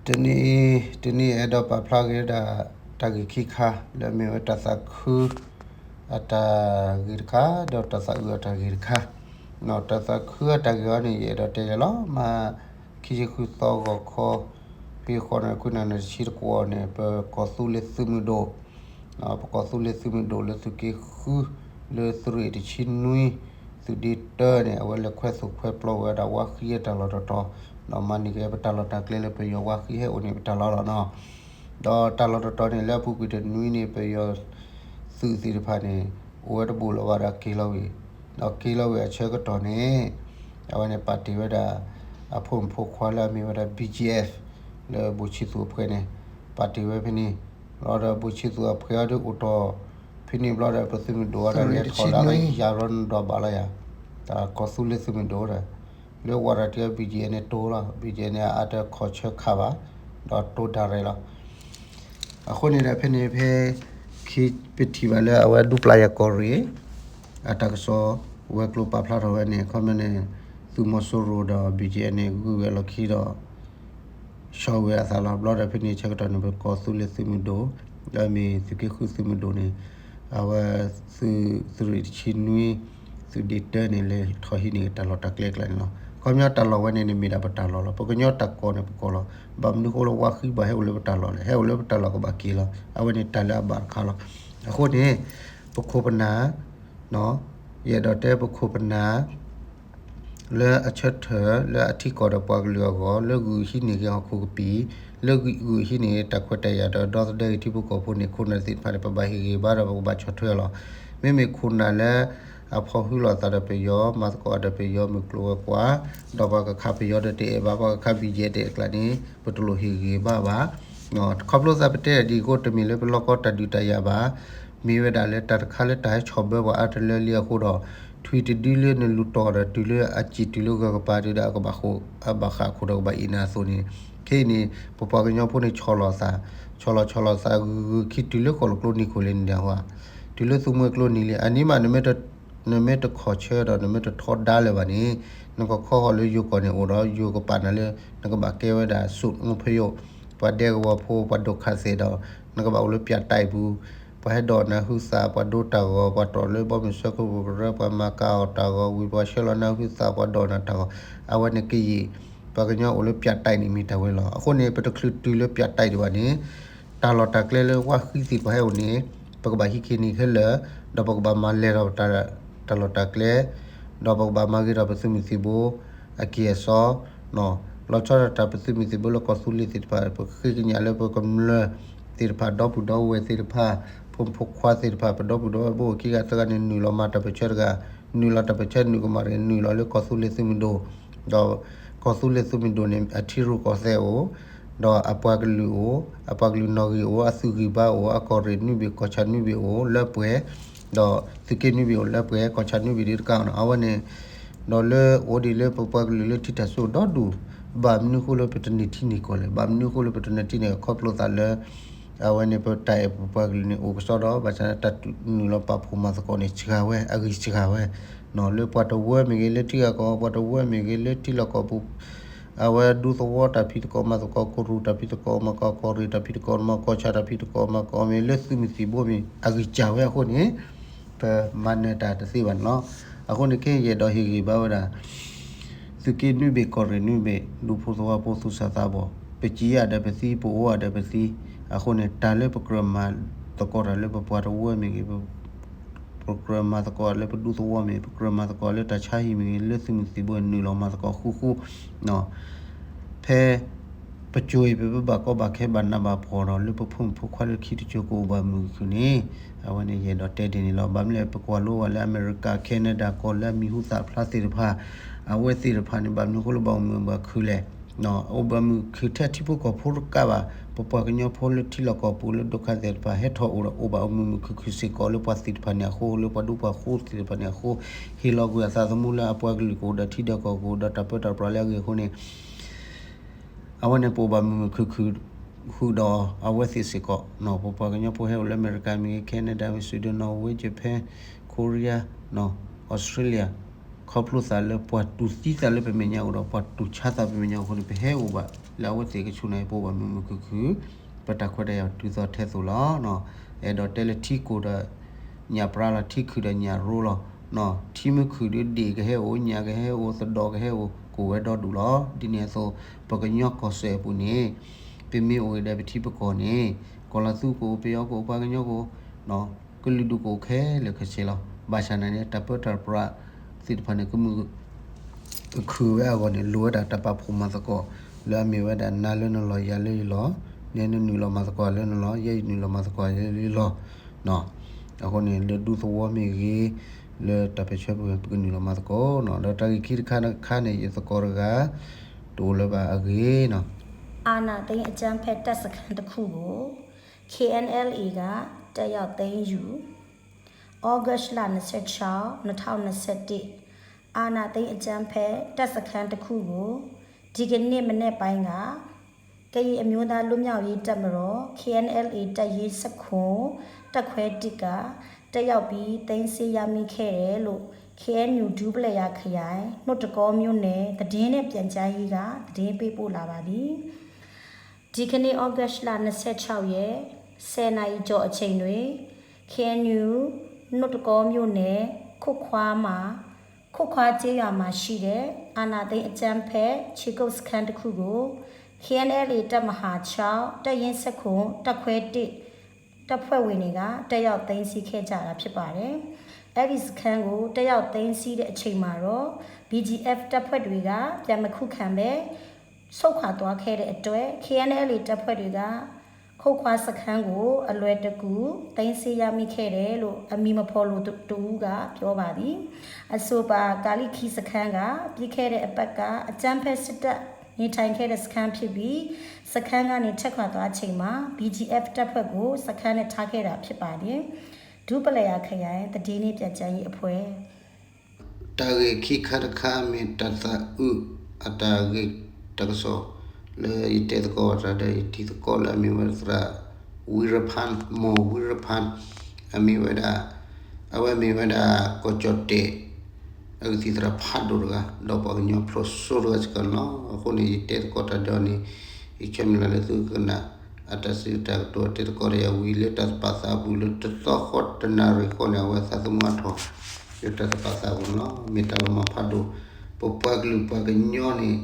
တနံၤအံၤ တနံၤအံၤအဲၣ်ဒိးပာ်ဖျါက့ၤဒၣ် တၢ်ဂ့ၢ်ခံခါ လၢအမ့ၢ်ဝဲတၢ်သးခု အတၢ်ဂ့ၢ်တခါ ဒီးတၢ်သးအုးအတၢ်ဂ့ၢ်တခါ, တၢ်သးခုအတၢ်ဂ့ၢ်အံၤန့ၣ် ယအဲၣ်ဒိးတဲလီၤမး, ခံဆံဃုသီဂီၤခီ ဖဲဃိးနၣ်ရံၣ်ခွံနၣ်ရံၣ်တဆံတကဝီၤန့ၣ် ပကီၢ်သူလ့ၤသုးမုၢ်ဒိၣ် ပကီၢ်သူလ့ၤသုးမုၢ်ဒိၣ်လၢသုးက့ဃု လၢသုးရ့ၣ်တဆံနွံ သုးဒ့တၢန့ၣ် အဝဲလဲၤခွဲသိၣ်ခွဲပျီဝဲဒၣ်ဝါဃံအတၢ်လီၢ်တတီၤ, ဒီးမၤန့ၢ်က့ၤပတၢ်လီၢ်တၢ်ကျဲလၢပယီၤဝါဃံဟဲအိၣ်န့ၣ်ပတၢ်လီၢ်လီၤနီၤ. ဒီးတၢ်လီၢ်တတီၤန့ၣ် လၢအပူၤကွံာ်တနွံန့ၣ် ပယီၤသုးသ့ၣ်တဖၣ်န့ၣ် အိၣ်ဝဲတဘူးလၢၤဘၣ်ဒီးက့ၤလီၤဝံၤ, ဒီးက့ၤလီၤဝံၤအဆၢကတီၢ်န့ၣ် အဝဲန့ၣ်ပာ်တ့ၢ်ဝဲဒၣ် အဖိမုၣ်ဖိခွါလၢအမ့ၢ်ဝဲဒၣ် ဘံၣ်ကၠံၣ်အဲၣ် လၢဘိၣ်ဆံသူးအဖှဲးန့ၣ် ပာ်တ့ၢ်ဝဲဖဲန့ၣ်, လီၤဒီးဘိၣ်ဆံသူးအဖှဲးအံၤဒုးအိၣ်တီၢ်ဖဲန့ၣ်ဘျီဒီး ပသုးမုၢ်ဒိၣ်အံၤဒီးလဲၤထီၣ်လၢအကယၤရီနဒီးဘၣ်လီၤယၤ, တၢ်ကီၢ်သူလ့ၤသုးမုၢ်ဒိၣ်ဒီး လၢဝၤရၤတံအ ဘံၣ်ကၠံၣ်အဲၣ်န့ၣ်တိလီၤ, ဘံၣ်ကၠံၣ်အဲၣ်န့ၣ် အအါတခီဆၢခးဘၣ်, ဒီးတိဒၣ်ရဲၣ်လီၤ. အဃိန့ၣ်ဒီးဖဲန့ၣ်ဖဲ ခံပထံၣ်ဘၣ်လၢအဝဲဒူပျၢ်ယၤကီၢ်ရ့ၣ် အတၢ်ကစီၣ်ဝဲၤကျိၤပာ်ဖျါထီၣ်ဝဲန့ၣ် ခီပညီန့ၣ် သုးမီၤစိရိၤဒီး ဘံၣ်ကၠံၣ်အဲၣ်န့ၣ် ဂုာ်ဝဲလီၢ်ခံဒီး ဆှၢဝဲအသးလီၤ. ဘျီဒီးဖဲန့ၣ်ဆၢကတီၢ်န့ၣ် ပကီၢ်သူလ့ၤသုးမုၢ်ဒိၣ် လၢအမ့ၢ်သုးက့ဃုသုးမုၢ်ဒိၣ်န့ၣ် အဝဲ သုးရ့ၣ်တဆံနွံ သုးဒ့တၢန့ၣ် လဲၤထီၣ်ဟံးန့ၢ်တၢ်လီၢ်တၢ်ကျဲအကျါန့ၣ်လီၤ. ခီပညီတၢ်လီၢ်ဝဲန့ၣ်န့ၣ်မ့ၢ်ဒၣ်ပတၢ်လီၢ်လီၤ. ပကညီတၢ်ကီၢ်န့ၣ်ပကီၢ်လီၤ. ဘၣ်မနုၤဃိလၢဝါဃံဘၣ်ဟဲအိၣ်လၢပတၢ်လီၢ်လဲၣ်. ဟဲအိၣ်လၢပတၢ်လီၢ်ကဘၣ်က့ၤလီၤ. အဝဲန့ၣ်တၢ်လၢအဘၣ်တခါလီၤ. အဃိန့ၣ် ပခိၣ်ပနၢ် ယအဲၣ်ဒိးတဲပခိၣ်ပနၢ် လၢအဆၢထၢၣ်လၢအထံကီၢ်ဒီးပှၤကလုာ်အဂီၢ် လၢဂုာ်ဟံးန့ၢ်က့ၤဟီၣ်ခိၣ်ကပံာ် လၢဂုာ်ဟံးန့ၢ်တၢ်ခွဲးတၢ်ယာ်ဒီးဒီသဒၢက့ၤထံဖိကီၢ်ဖိန့ၣ် ခိၣ်နၢ်သ့ၣ်တဖၣ်န့ၣ် ပဘၣ်ဟ့ၣ်ဂ့ၤဘၣ်ဒီးပကဘၣ်ဆီၣ်ထွဲလီၤ. မ့မ့ၢ်ခိၣ်နၢ်လၢ အဖီၣ်ဟုလီၤသးဒီးပယီၤ မၤသကိးဒီးပယီၤမုၢ်ကျိၤဝဲၤကွာ် ဒီးပှၤကခးပယီၤဒီးတအဲၣ်ဘၣ် ပှၤကခး ဘံၣ်ကၠံၣ်အဲၣ် တအဲၣ်အကျါန့ၣ် ပတလိၣ်ဟ့ၣ်ဂ့ၤဘၣ်ဘၣ်. ခီဖျိသးပတဲဒ်အံၤအဃိ တမ့ၢ်လၢပလီၢ်ကီတၢ်ဒုးတၢ်ယၤဘၣ်. မ့ၢ်ဝဲဒၣ်လၢတၢ်တခါလၢတၢ်ဟဲဆီၣ်ဘၢပှၤအါတလၢလံအဃိဒီး ထွံၣ်တဒုလၢနလူၤတီၢ်ဒီးတုၤလၢအစံၣ်တုၤလၢဂၢၤကပၤတုၤဒီးအကဘၣ်ဃိၣ် အဘၣ်ဃးခိၣ်ဒီးကဘၣ်အ့ၣ်နၤအသိးန့ၣ် ခဲအံၤန့ၣ် ပပှၤကညီဖိန့ၣ်ဆီၣ်လီၤသး ဆီၣ်လီၤဆီၣ်လီၤသးဂုၤဂုၤခံတုၤလၢဃိၣ်လိာ်ကျိနံၤခိၣ်လၢနံၤဒၣ်ဝါ တုၤလၢသူမှဲကျိနံၤလံ အနံၤမး နမ့ၢ်တခီၣ်ဆၢဒီး နမ့ၢ်တထီဒါလၢၤဘၣ်န့ၣ် နကခီဃီၤလၢယိၤကီၢ်န့ၣ်အိၣ်ဒီး ယိၤကပာ်နၤလၢ နကဘၣ်ကဲဝဲဒၣ်စိၣ်နူဖယိၣ် ပှၤဒဲကဝီၤဖိ ပှၤဒိၣ်ခးသဲးဒီး နကဘၣ်အိၣ်လၢပၠးတၢ်အံၤပူၤ ပှၤဟဲဒိးနၤဟုသး ပှၤဒိတၢ်ဂီၤ ပှၤတီၢ်လၢဘီမုၢ်စၢဖှိၣ်ကရၢ ပှၤမၤကၤအီၣ်တၢ်ဂီၤ ဝံၤပှၤဆှၢလီၤနၤဟုသး ပှၤဒိးနၤတၢ်ဂီၤ အဝဲန့ၣ်ကယံာ် ပှၤကညီအိၣ်လၢပၠးတၢ်အံၤန့ၣ်မ့ၢ်တၢ်ဝဲလီၤ. အဃိန့ၣ် ပတချုးတုၤလၢပၠးတၢ်အံၤဒံးဘၣ်န့ၣ် တၢ်လီၢ်တၢ်ကျဲလၢဝါဃံသ့ၣ်တဖၣ်ဟဲအိၣ်န့ၣ် ပကဘၣ်ဟံးက့ၤန့ၢ်ခဲလၢာ် ဒီးပကဘၣ်မၤလဲၢ်ထီၣ်တၢ်လီၢ်တၢ်ကျဲ ဒီးပကဘၣ်မၤဂ့ၤထီၣ်ပသုးမုၢ်သံၣ်ဘိ အကံၢ်အစီ လီၤဆီဒၣ်တၢ်ပသုးမုၢ်သံၣ်ဘိလၢကီၢ်သူလ့ၤသ့ၣ်တဖၣ် ပဃ့ကညးလၢပကမျၢၢ်သ့ၣ်တဖၣ် ဒီပုၢ်ဒီဝဲၢ်သ့ၣ်တဖၣ် ဖိမုၣ်ဖိခွါသ့ၣ်တဖၣ် ပဒီပုၢ်ဒီဝဲၢ်ဘိခံဂၤသၢဂၤန့ၣ် နုာ်လီၤမၤတၢ်ပၢၢ်ဆၢတဂၤ နုာ်လီၤတၢ်ပၢၢ်ဆၢနုာ်ကမၣ်တဂၤ နုာ်လီၤလၢကီၢ်သူလ့ၤသုးမုၢ်ဒိၣ် ဒီးကီၢ်သူလ့ၤသုးမုၢ်ဒိၣ်န့ၣ် အထံရူၢ်ကီၢ်သဲးအိၣ် ဒီးအပှၤကလုာ်အိၣ် အပှၤကလုာ်နီၣ်ဂံၢ်အိၣ် အသုးဂံၢ်ဘါအိၣ် အကီၢ်ရ့ၣ်နွံဘ့ၣ်ကီၢ်ဆၣ်နွံဘ့ၣ်အိၣ်လၢပှဲၤ ဒီးသုးက့နွံဘ့ၣ်အိၣ်လၢပှဲၤ ကီၢ်ဆၣ်နွံဘ့ၣ်ဒ်တကးအီၤနီၤ အဝဲန့ၣ် ဒီးလၢအိၣ်ဒံးလၢပပှၤကလုာ်လၢထံတၢ်စိဒီဒူၣ် ဘၣ်မနုၤဃိလၢပတန့ၢ်ထံန့ၢ်ကီၢ်လဲၣ် ဘၣ်မနုၤဃိလၢပတန့ၢ်ထံန့ၢ်ကီၢ် ခီဖျိသးလၢ အဝဲန့ၣ်ပတၢ်အဲၣ်ပပှၤကလုာ်န့ၣ်အိၣ်ကစီဒီ ဘၣ်ဆၣ်တၢ်နုာ်လီၤပာ်ဖှိၣ်မၤသကိးန့ၣ်စှၤဝဲ အဂံၢ်စှၤဝဲ လၢပှၤတဝၢမ့ၢ်ဂ့ၤ လၢထံဂၤကီၢ်ဂၤပှၤတဝၢမ့ၢ်ဂ့ၤ လၢထံလီၢ်ကီၢ်ပူၤ အဝဲဒူသဝီတၢ်ဖံးသကိးမၤသကိး ကရူၢ်တၢ်ဖံးသကိးမၤသကိး ကီၢ်ရ့ၣ်တၢ်ဖံးသကိးမၤသကိး ကီၢ်ဆၣ်တၢ်ဖံးသကိးမၤသကိးမ့ၢ် လၢသုးမုၢ်သံၣ်ဘိမ့ၢ် အဂံၢ်စှၤဝဲအဃိန့ၣ် ပမၤနၢၤတၢ်တသ့ဘၣ်န့ၣ်လီၤ. အဃိန့ၣ်ခဲအံၤယအဲၣ်ဒိးဟ့ၣ်ဂံၢ်ဘါဝဲဒၣ် သုးက့နွံဘ့ၣ်ကီၢ်ရ့ၣ်နွံဘ့ၣ် ဒူဖိသဝီဖိသူၣ်စၢ်သးဘီၣ် ပစံးအါဒီးပသံ ပအိၣ်အါဒီးပသံ အဃိန့ၣ် တၢ်လၢပကြၢးမၤသကိးတၢ်လၢပပှၤတဝၢမ့ၢ်ဂ့ၤ ပကြၢးမၤသကိးလၢပဒူသဝီမ့ၢ် ပကြၢးမၤသကိးလၢတၢ်ဆါဟံၣ်မ့ၢ်ဂ့ၤ လၢသုးမုၢ်သံၣ်ဘိနုာ်လီၤမၤသကိးဃူဃူ ဖဲ ပစိၤအံၤ ပဘၣ်ကီဘၣ်ခဲဘၣ်နးဘၣ်ဖှီၣ်ဒီး လၢပဖိမုၣ်ဖိခွါလၢခံတစိၤကအိၣ်ဘၣ်မုာ်ခုၣ်န့ၣ် အဝဲန့ၣ်ယအဲၣ်ဒိးတဲဒ်န့ၣ်လီၤ. ဘၣ်မနုၤလဲၣ် ပကွၢ်လိဝဲလၢအမဲရကၤ Canada ကီၢ်လၢအမံၤဟူသၣ်ဖျါသ့ၣ်တဖၣ် အဝဲသ့ၣ်တဖၣ်န့ၣ် ဘၣ်မနုၤအဃိလၢဘၣ်အိၣ်မုာ်ဘၣ်ခုၣ်လဲၣ် အိၣ်ဘၣ်မုာ်ခုၣ်ထဲထံဖိကီၢ်ဖိတကးဘၣ် ပပှၤကညီဖိလၢထံလီၢ်ကီၢ်ပူၤလၢဒိၣ်ခါသဲးတဖၣ် ဟဲထီၣ်အိၣ်ဒီးအိၣ်ဘၣ်အိၣ်မုာ်မုာ်ခုၣ်ခုၣ်စ့ၢ်ကီးလၢပှၤသ့ၣ်တဖၣ်န့ၣ်အဃိ လၢပှၤဒူပှၤဃိသ့ၣ်တဖၣ်န့ၣ်အဃိ ဟ့ၣ်လီၤကွံာ်အသးသမူလၢအပှၤကလုာ်ကအိၣ်ဒီးထံဒီးကီၢ်ကအိၣ်ဒီးတၢ်ပၢတၢ်ပြးလၢအဂ့ၤအဃိန့ၣ် အဝဲန့ၣ်ပအိၣ်ဘၣ်မုာ်မုာ်ခုၣ်ခုၣ်ဃုာ်ဒီးအဝဲသ့ၣ်စ့ၢ်ကီး ပပှၤကညီဖိဟဲအိၣ်လၢအမဲရကၤမ့ၢ်ဂ့ၤ Canada မ့ၢ် Sweden Norway Japan Korea Australia ခီဖျိသးလၢပှၤတူၢ်သံသးလၢပမဲာ်ညါအိၣ်ဒီး ပှၤတူၢ်ဆါသးပမဲာ်ညါအိၣ်အဃိန့ၣ် ပဟဲအိၣ်ဘၣ်လၢအဝဲသ့ၣ်ကဆူးန့ၣ် ပအိၣ်ဘၣ်မုာ်မုာ်ခုၣ်ခုၣ်, ပတၢ်ခွဲးတၢ်ယာ်တုၤသိးထဲသိးလီၤ. အဲၣ်ဒိးတဲလၢထံကိၢ်ဒီးညၣ်ပြါလီၤ, ထံခုၣ်ဒီးညၣ်ရိလီၤ. ထံမ့ၢ်ခုၣ်ဒီးဒ့ၣ်ကဟဲအိၣ်, ညၣ်ကဟဲအိၣ်, သဒီးကဟဲအိၣ်, ကအိၣ်ဝဲဒီဒူၣ်လီၤ. ဒ်န့ၣ်အသိး ပကညီကီၢ်စဲၣ်အပူၤန့ၣ် ပမ့ၢ်အိၣ်ဂ့ၤဒီးပထံပကီၢ်န့ၣ် ကီၢ်လီၤသူကအိၣ်, ပယီၤကအိၣ်, ပှၤကညီကအိၣ်, ကလုာ်ဒူၣ်ကအိၣ်ခဲလၢာ်ခဲဆ့လီၤ. ဘၣ်ဆၣ်န့ၣ်န့ၣ် တၢ်ပၢတၢ်ပြးသ့ၣ်တဖၣ်န့ၣ် ကမုာ်ကခုၣ်ဝဲအဂီၢ်န့ၣ် လိၣ်ဝဲဒၣ်တၢ်ပာ်ဖှိၣ်မၤသကိး လၢအမ့ၢ်ဝဲဒၣ် နၤလၢနလီၢ် ယၤလၢယလီၢ်, နနုာ်လီၤမၤသကိးလၢနလီၢ်, ယဲယနုာ်လီၤမၤသကိးလၢယလီၢ်. အဃိန့ၣ် လၢဒူသဝီမ့ၢ်ဂ့ၤ, လၢတၢ်ပၢၢ်ဆၢပူၤ ပကနုာ်လီၤမၤသကိးနီၤ. ဒီးတၢ်ဂ့ၢ်ခံတခါတခါန့ၣ် ယသကိးတဂၤ တအိၣ်လၢၤဘၣ်အဂ့ၢ်နီၤ. အာဏာသိမ်းအကြမ်းဖက်တပ်စခန်းတစ်ခုကို KNLA က တက်ရောက်သိမ်းယူ ဩဂုတ်လ နှစ်ဆယ့်ခြောက် နှစ်ထောင့်နှစ်ဆယ့်တစ် အာဏာသိမ်းအကြမ်းဖက်တပ်စခန်းတစ်ခုကို ဒီကနေ့မနက်ပိုင်းက ကရင်အမျိုးသားလွတ်မြောက်ရေးတပ်မတော် KNLA တပ်ရင်းဆယ့်ခုနစ် တပ်ခွဲတစ်က တက်ရောက်ပြီးသိမ်းဆည်းရမိခဲ့တယ်လို့ KNU ဒူပလယၤခရိုင် နုတ်တကောမြို့နယ် သတင်းနဲ့ပြန်ကြားရေးက သတင်းပေးပို့လာပါသည်။ ဒီကနေ့ ဩဂုတ်လ နှစ်ဆယ့်ခြောက်ရက် ဆယ်နာရီကျော်အချိန်တွင် KNU နုတ်တကောမြို့နယ် ခိၣ်ခွါမှာ ခိၣ်ခွါကျေးရွာမှာရှိတဲ့ အာဏာသိမ်းအကြမ်းဖက်ခြေကုပ်စခန်းတစ်ခုကို KNLA တပ်မဟာခြောက် တပ်ရင်းဆယ့်ခုနစ် တပ်ခွဲတစ် တပ်ဖွဲ့ဝင်တွေက တက်ရောက်သိမ်းဆည်းခဲ့ကြတာဖြစ်ပါတယ်။ အဲဒီစခန်းကို တက်ရောက်သိမ်းဆည်းတဲ့အချိန်မှာတော့ BGF တပ်ဖွဲ့တွေက ပြန်မခုခံဘဲ ဆုတ်ခွာသွားခဲ့တဲ့အတွက် KNLA တပ်ဖွဲ့တွေက ခိၣ်ခွါစခန်းကို အလွယ်တကူ သိမ်းဆည်းရမိခဲ့တယ်လို့ အမည်မဖော်လိုသူတစ်ဦးက ပြောပါသည်။ အဆိုပါ ကာလိခံစခန်းက ပြီးခဲ့တဲ့အပတ်က အကြမ်းဖက်စစ်တပ်နေထိုင်ခဲ့တဲ့စခန်းဖြစ်ပြီး စခန်းကနေထွက်ခွာသွားချိန်မှာ BGF တပ်ဖွဲ့ကို စခန်းနဲ့ထားခဲ့တာဖြစ်ပါတယ်။ ဒူပလယၤခရိုင် သတင်းနှင့်ပြန်ကြားရေးအဖွဲ့ တၢ်ဂ့ၢ်ခံခါတခါ မ့ၢ်တၢ်သးအုးအတၢ်ဂ့ၢ်တၢ်ကစီၣ် လၢယတဲသကိးတၢ်ဒီး ယတံၤသကိးလၢအမ့ၢ်ဝဲသရၣ် ဝံရဖၣ်, မီၢ်ဝံရဖၣ်, အမ့ၢ်ဝဲဒၣ်, အဝဲမ့ၢ်ဝဲဒၣ် ကီၢ်ကၠီၣ်တဲၣ် အကသံၣ်သရၣ်ဖးဒိၣ်တဂၤ ဒီးပှၤကညီဖျိးစိတဂၤစ့ၢ်ကီးန့ၣ်လီၤ. အဃိန့ၣ် ယတဲသကိးတၢ်ဒီးန့ၣ် ယဆၢမုၢ်လၢ်လၢသုကနၣ် အတၢ်စံးတၢ်ကတိၤ တဲသကိးတၢ်ယၤဝံၤ လၢတၢ်သပာ်သးအပူၤ လၢတသီဃီတနၣ်ရံၣ်ဃီန့ၣ် အဝဲသးသမူအါထီၣ် လၢတၢ်သပာ်သးအပူၤန့ၣ်လီၤ. မ့ၢ်တၢ်လီၤမၢ်ဖးဒိၣ်, ပပှၤကလုာ်ပှၤကညီန့ၣ်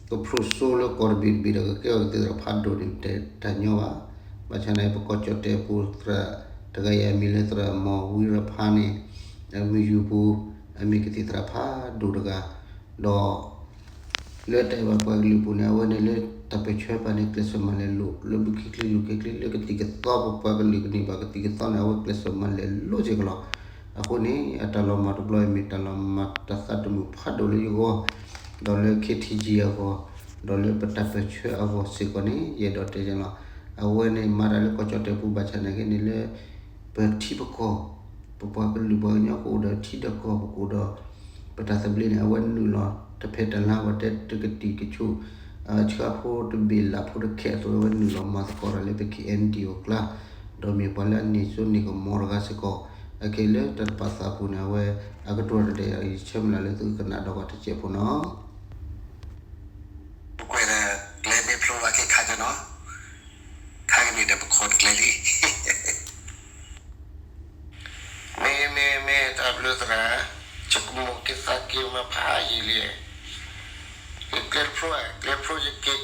ကဖျိးစိလၢကီၢ်တဘ့ၣ်တဘ့ၣ်ဒီး ကကဲအီၤကသံၣ်သရၣ်ဖးဒိၣ်န့ၣ် တၢ်ညီဘၣ်. ဘၣ်ဆၣ်န့ၣ် ပကီၢ်ကၠီၣ်တဲၣ်ပူၤသရၣ်တဂၤအံၤ အမံၤလၢသရၣ်မီၢ်ဝံရဖၣ်န့ၣ် အမံၤယုၤပူၤ အမ့ၢ်ကသံၣ်သရၣ်ဖးဒိၣ်တဂၤ ဒီး လၢတၢ်အဲၣ်ဘၣ်ပှၤကလုာ်အပူၤန့ၣ် အဝဲန့ၣ်လၢတၢ်ပၢၢ်ဆၢပူၤန့ၣ် ကျဲးစၢးမၤလဲၤလိာ် လၢဘုခံချံယူၤခံချံ လၢကသံၣ်ကသီ ပပှၤကလုာ်ကန့ၢ်ဘၣ်ကသံၣ်ကသီန့ၣ် အဝဲကျဲးစၢးမၤလဲၤလိာ်စ့ၢ်ကီးလီၤ. အဃိန့ၣ် အတၢ်လီၤမၢ်တဘျီအံၤ မ့ၢ်တၢ်လီၤမၢ်တၢ်သးတမုာ်ဖးဒိၣ်လၢယဂီၢ်, ဒီးလၢ KTG အဂီၢ်, ဒီးလၢပတၢ်ပၢၢ်ဆၢအဂီၢ်စ့ၢ်ကီးန့ၣ် ယအဲၣ်ဒိးတဲန့ၣ်လီၤ. အဝဲန့ၣ်မၤတၢ်လၢကီၢ်ကၠီၣ်တဲၣ်ပူၤ ဘၣ်ဆၣ်နာ်က့န့ၣ်လၢ ပထံပကီၢ် ပပှၤကလုာ်ပှၤကညီကအိၣ်ဒီးထံဒီးကီၢ် ပကအိၣ်ဒီး ပတၢ်သဘျ့န့ၣ် အဝဲနုာ်လီၤတဖဲတၢ်လါ ပှၤတဲတကတံာ်ကဆူၣ် ဆှၢဖိတဘ့ၣ်လၢ်ဖိတခဲအသိး အဝဲနုာ်လီၤမၤသကိးတၢ်လၢပ KNDO အကျါ, ဒီးမ့ၢ်ပှၤလၢအန့ၢ်စိန့ၢ်ကမီၤတဂၤစ့ၢ်ကီး, အခဲလၢတၢ်တပာ်သးအပူၤန့ၣ် အဝဲအကတိၤတၢ်ဒီး ယဆၢမုၢ်လၢ်လၢသုကနၣ်ဒီးပှၤတစဲးဖိနီၤ. ပကွဲးဒီး ကျဲမ့ၢ်ဖျိဘၣ်က့ၤခါကနီၤ, ခါကန့ၣ်ဒီးပခိးတကျဲလံ. မ့ၢ်မ့ၢ်မ့ၢ်တၢ်ဘျုးသရၣ်, ယကမိၣ်က့ၤသးက့ၤမၤဖးယံာ်လံ, ယကျဲတဖျိ, ကျဲဖျိယက့ၤ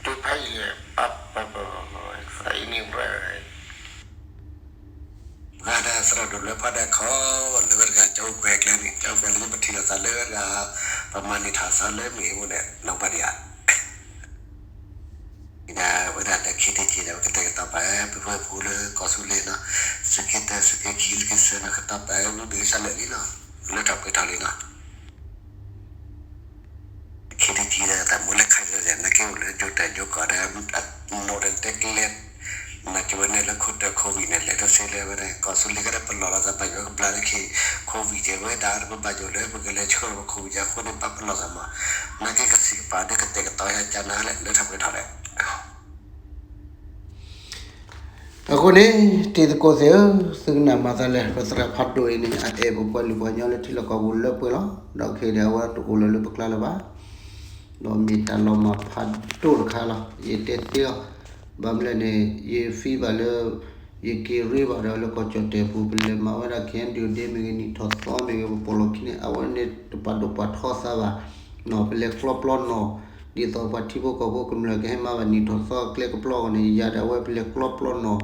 တုၤဖးယံာ်လံ, ပပပပ, သးအံၤန့ၣ် ပှၤဒီးသရၣ်ဒိၣ်လၢဖးဒၣ်ခီ, လၢဝဲတဂၤ ကၠီအိၣ်ကွဲၤကျဲန့ၣ် ကၠီအိၣ်ကွဲၤလၢပထံၣ်လိာ်သးလၢဝဲတဂၤ, ပမၤန့ၢ်ထီၣ်သးလၢမ့ၢ်အိၣ်ဒီး နီၢ်ပၤဒံးဧါ. ဝဲဒၣ်လၢ KTG ဒီး ပကတဲာ်ကတီၤပာ် ပပှၤဖိလၢကီၢ်သူလ့ၤနီၤ, သုးက့တၢ သုးက့ခံ သုးက့သၢနီၤ ကတီၤပာ်ဝံၤဘၣ်ဆၣ်လၢာ်လံနီၤ, လၢထီၣ်ပှဲၤထီၣ်လံနီၤ. KTG ဒီး တၢ်မိၣ်လၢခါဒီး နာ်က့အိၣ်လၢယိၤတၢ်ယိၤကီၢ်ဒီး အနိးဒီးတဲကလဲၤ နာ်က့ဝဲန့ၣ်လၢခိၣ်တၢၢ် COVID န့ၣ် လဲၤတသ့လၢၤဝဲန့ၣ် ကီၢ်သူလ့ၤကဒီးပလီၢ်လီၤသးဘၣ်ယိၣ်ကဘျါလၢခံ COVID ဝဲဒၣ် ပဘၣ်ယိၣ်လၢပကလဲၤဆှၢပ COVID အဃိန့ၣ် ပဘၣ်ပလီၢ်သးမး, နာ်က့ကသံၣ်ကပၤဒီးကတဲာ်ကတီၤယၤကနၤလဲၣ် လၢထီၣ်ပှဲၤထီၣ်လဲၣ်. အဃိန့ၣ် တံၤသကိးသ့ၣ်ဧၢ, သုကနၣ်မၤသးလဲၣ်, ပသရၣ်ဖးဒိၣ်အံၤန့ၣ် အအဲၣ်ပပှၤလုၢ်ပှၤကညီလၢထံလီၢ်ကီၢ်ပူၤလၢပှဲၤလီၤ. ဒီးခဲအံၤဒီးအဝဲတအိၣ်လၢၤလၢပကျါလၢၤဘၣ်. ဒီးမ့ၢ်တၢ်လီၤမၢ်ဖးဒိၣ်တခါလီၤ. ယတဲသ့လီၤ. ဘၣ်မနုၤလဲၣ်န့ၣ် ယ feel ဘၣ်လၢ ယက့ၤရ့ဘၣ်ဒီးလၢကီၢ်ကၠီၣ်တဲၣ်ပူၤ ပလဲၤမၤဝဲဒၣ် ခဲဒုၣ်ဒ့ မ့ၢ်ဂ့ၤ နံၣ်ထီၣ်သီမ့ၢ်ဂ့ၤ ပပိာ်လီၢ်ခံန့ၣ် အဝဲန့ၣ်တပာ်ဒိၣ်ပာ်ထီသးဘၣ်. ပလဲၤကျီပျီနီၣ် ဒ်သိးပှၤထံဖိကီၢ်ဖိကမျၢၢ်ကဟဲမၤဘၣ်နံၣ်ထီၣ်သီအကျဲကပျီအဂီၢ်န့ၣ် ယၤဒီးအဝဲပလဲၤကျီပျီနီၣ်,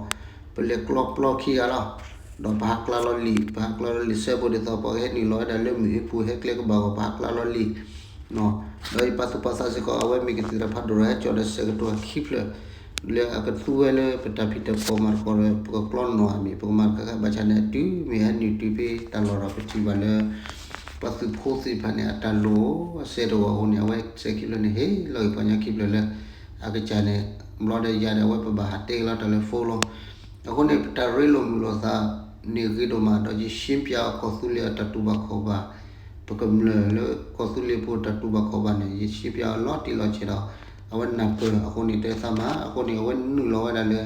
ပလဲၤကျီပျီခံဂၤလီၤ. ဒီးပဟးကျါလီၤလံာ်, ပဟးကျါလီၤလံာ်စဲဘူးဒ်သိး ပှၤကဟဲနုာ်လီၤဝဲဒၣ်လၢမုၢ်အ့ပူၤ ဟဲကျဲကဘၣ်အဂီၢ် ပဟးကျါလီၤလံာ် ဒီးယပာ်သူၣ်ပာ်သးစ့ၢ်ကီး အဝဲမ့ၢ်ကသံၣ်သရၣ်ဖးဒိၣ်ဒီး ဟဲကၠီၣ်ဒီးဆဲးကတိၤခံဖျၢၣ် လၢအကသူဝဲလၢပတၢ်ဖံးတၢ်မၤသကိးဒီး ပကကျီနီၣ်အမံၤ ပကမၤတခါခါ ဘၣ်ဆၣ်န့ၣ် တုၤမ့ၢ်ဟဲနုာ်တုၤဖဲတၢ်လီၢ်ဒီး ပထံၣ်ဘၣ်လၢ ပှၤသုးဖိသ့ၣ်တဖၣ်န့ၣ် အတၢ်လိၣ်အစဲးတဂီၢ်အဃိန့ၣ် အဝဲစဲးခံဖျၢၣ်န့ၣ် ဟ့ၣ်လီၤက့ၤပှၤကညီခံဖျၢၣ်လၢ အကစၢ်န့ၣ် ဘျီဒီးယၤဒီးအဝဲပဘၣ်ဟးတဲက့ၤလီၤတၢ်လၢ phone လီၤ. အဃိန့ၣ် ပတၢ်ရ့လိာ်မုာ်လိာ်သးန့ၣ်ဂ့ၤဒိၣ်မး ဒီးယရှင်းပြအီၤကီၢ်သူလ့ၤအတၢ်တူၢ်ဘၣ်ခီၣ်ဘၣ်, ပကမျၢၢ်လၢကီၢ်သူလ့ၤဖိတၢ်တူၢ်ဘၣ်ခီၣ်ဘၣ်န့ၣ် ယရှင်းပြအီၤလီၤတံၢ်လီၤဆဲးဒီး အဝဲနၢ်ပၢၢ်အဃိန့ၣ် တဲသးမၤ အဃိန့ၣ် အဝဲနုာ်လီၤဝဲဒၣ်လၢ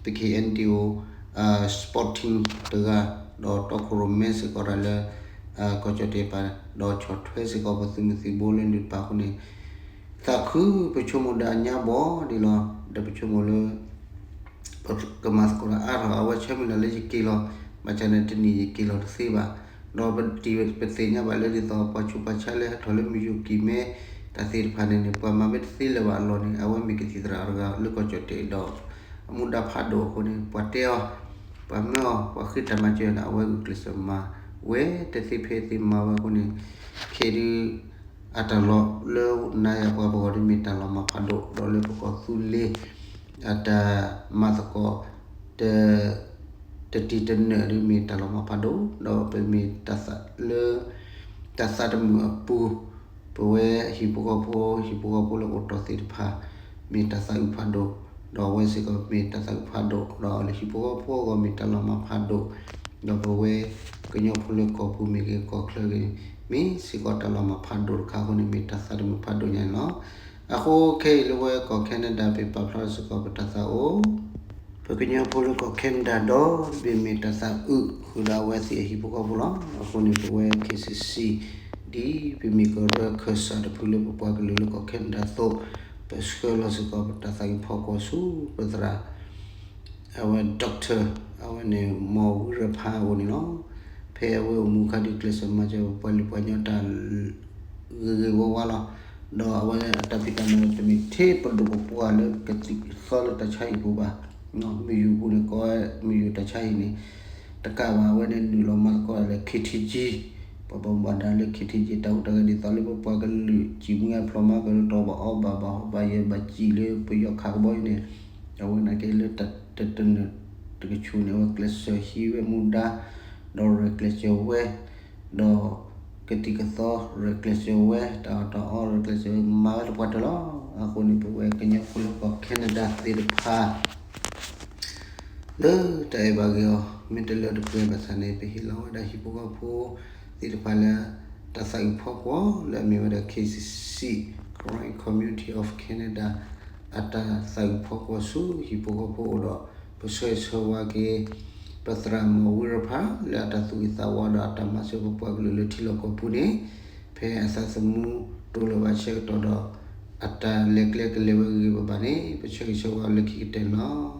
ပ KNDO sporting တဂၤ ဒီးတီခိၣ်ရိၣ်မဲစ့ၢ်ကီးတၢ်လၢ ကီၢ်ကၠီၣ်တဲၣ်ပၤ ဒီးဆီၣ်ထွဲစ့ၢ်ကီးပသုးမုၢ်သံၣ်ဘိလၢနုာ်တပၤအဃိန့ၣ် သးခုပဆိကမိၣ်ဒၣ်ညါဘီဒ်လီၤ. ဒီးပဆိကမိၣ်လၢ ပကမၤသကိးတၢ်အါထီၣ် အဝဲဆၢမုၢ်လၢ်လၢယက့ၤလီၤ, ဘၣ်ဆၣ်န့ၣ်တနံၣ်ယက့ၤလီၤတသ့ဘၣ်. ဒီးပတံၢ်ပသ့ၣ်ညါဘၣ်လၢဒ်သိးပှၤဆူးပှၤဆါလၢဟဲထီၣ်လၢမုၢ်ယူၤကံၢ်မဲ တၢ်သ့ၣ်တဖၣ်န့ၣ်န့ၣ် ပှၤမၤမ့ၢ်တသ့လၢၤဘၣ်အလီၢ်န့ၣ် အဝဲမ့ၢ်ကသံၣ်သရၣ်တဂၤလၢကီၢ်ကၠီၣ်တဲၣ်ဒီး အမူဒါဖးဒိၣ်အဃိန့ၣ် ပှၤတဲအီၤ, ပှၤမၢအီၤ, ပှၤဃ့တၢ်မၤစၢၤန့ၣ် အဝဲဂုာ်ကျဲးစၢးမၤဝဲတသ့ဖဲသ့မၤဝဲအဃိန့ၣ် ခဲအံၤဒုး အတၢ်လီၢ်လၢနၤယၤပှၤပဂီၢ်ဒ်မ့ၢ်တၢ်လီၤမၢ်ဖးဒိၣ် ဒီးလၢပကီၢ်သူလ့ၤ အတၢ်မၤသကိး တ တတံၢ်တနၢၣ်ဒ်မ့ၢ်တၢ်လီၤမၢ်ဖးဒိၣ် ဒီးပမ့ၢ်တၢ်သးလၢ တၢ်သးတမုာ်အပူၤ ပဝဲဟံၣ်ဖိဃီဖိ ဟံၣ်ဖိဃီဖိလၢအိၣ်တီၢ်သ့ၣ်တဖၣ် မ့ၢ်တၢ်သးအုးဖးဒိၣ် ဒီးအဝဲစ့ၢ်ကီးမ့ၢ်တၢ်သးအုးဖးဒိၣ် ဒီးလၢဟံၣ်ဖိဃီဖိအဂီၢ်မ့ၢ်တၢ်လီၤမၢ်ဖးဒိၣ် ဒီးပဝဲကညီဖိလၢကီၢ်ပူၤမ့ၢ်ဂ့ၤ ကီၢ်ချၢဂ့ၤ မ့ၢ်စ့ၢ်ကီးတၢ်လီၤမၢ်ဖးဒိၣ်တခါအဃိန့ၣ် မ့ၢ်တၢ်သးတမုာ်ဖးဒိၣ်ညါန့ၣ်လီၤ. အဃိခဲအံၤလၢဝဲကီၢ် Canada ပ့ၤပာ်ဖျါထီၣ်စ့ၢ်ကီးပတၢ်သးအိၣ် ပကညီဖိလၢကီၢ် Canada ဒီး ပမ့ၢ်တၢ်သးအုးဃုာ်ဒီးအဝဲသ့ၣ်အဟံၣ်ဖိဃီဖိလီၤ. အဃိန့ၣ် ပဝဲ KCC ဒ်ပမ့ၢ်ကရၢခၢၣ်စးတဖုလၢပပှၤကလုာ်လၢကီၢ် Canada အသိး ပဆှၢလီၤစ့ၢ်ကီးပတၢ်သးကံၢ်ဖီကွီၢ်ဆူပသရၣ် အဝဲ doctor အဝဲန့ၣ် မီၢ်ဝံရဖးအအိၣ်န့ၣ်လီၤ. ဖဲအဝဲအိၣ်မူအခါဒုးကျဲးစၢးမၤစၢၤပပှၤလုၢ်ပှၤကညီတၢ် ဂ့ၤဂ့ၤဝါဝါလီၤ. ဒီးအဝဲအတၢ်ဖံးတၢ်မၤန့ၣ် တမ့ၢ်ထဲပဒိၣ်ပပှၢ်လၢကသံၣ်ကသီလၢတၢ်ဆါဟံၣ်ပူၤဘၣ်. မုၢ်ယူၤပူၤန့ၣ် ကိးဝဲမုၢ်ယူၤတၢ်ဆါဟံၣ်န့ၣ် တကးဘၣ် အဝဲန့ၣ်နုာ်လီၤမၤသကိးတၢ်လၢ KTG ပှၤဘၣ်မူဘၣ်ဒါလၢ KTG တၢ်ဟူးတၢ်ဂဲၤဒ်သိးလၢပပှၤကလုာ် စံၣ်မှံအဖျိးမၤကရၢတၢ်ဘၣ်အီၣ်ဘၣ်ဘၣ်ဟီၣ်ဘၣ်ယၢၤဘၣ်စံၣ်လၢပယီၤခးကဘီအံၤန့ၣ် အဝဲနာ်က့လၢတၢ်တနၢၤတကဆူးန့ၣ် အဝဲကျဲးစၢးဟံးဝဲမူဒါ ဒီးရဲၣ်ကျဲးစၢးဝဲ ဒီးကသံၣ်ကသီရဲၣ်ကျဲးစၢးဝဲ တၢ်အီၣ်တၢ်အီရဲၣ်ကျဲးစၢးဝဲ မၤဝဲသပှၢ်တၢၢ်လီၤ. အဃိန့ၣ် ပဝဲကညီဖိလၢကီၢ် Canada သ့ၣ်တဖၣ် လၢတၢ်အဲၣ်ဘၣ်ဂ့ၤအီၤ မ့ၢ်တလၢတပှဲၤဘၣ်ဆၣ်န့ၣ် ပဟ့ၣ်လီၤဝဲဒၣ်ဟံၣ်ဖိဃီဖိသ့ၣ်တဖၣ်လၢ တၢ်သးအုးဖီကွီၢ်လၢအမ့ၢ်ဝဲဒၣ် KCC Karen Community of Canada အတၢ်သးအုးဖီကွီၢ်ဆူဟံၣ်ဖိဃီဖိအအိၣ်ဒီး ပဆၢဂ့ၤဆၢဝါက့ၤ ပသရၣ်မီၢ်ဝံရဖး လၢအတၢ်သူၣ်ဂ့ၤသးဝါဒီးအတၢ်မၤစၢၤပပှၤကလုာ်လၢထံလီၢ်ကီၢ်ပူၤန့ၣ် ဖဲအသးသမူတအိၣ်လၢၤဘၣ်ဆၢကတီၢ်ဒီး အတၢ်လဲၤကျဲကလဲၤဝဲဂ့ၤဂ့ၤဘၣ်ဘၣ်န့ၣ် ပဆၢဂ့ၤဆၢဝါလၢခံကတၢၢ်န့ၣ်လီၤ.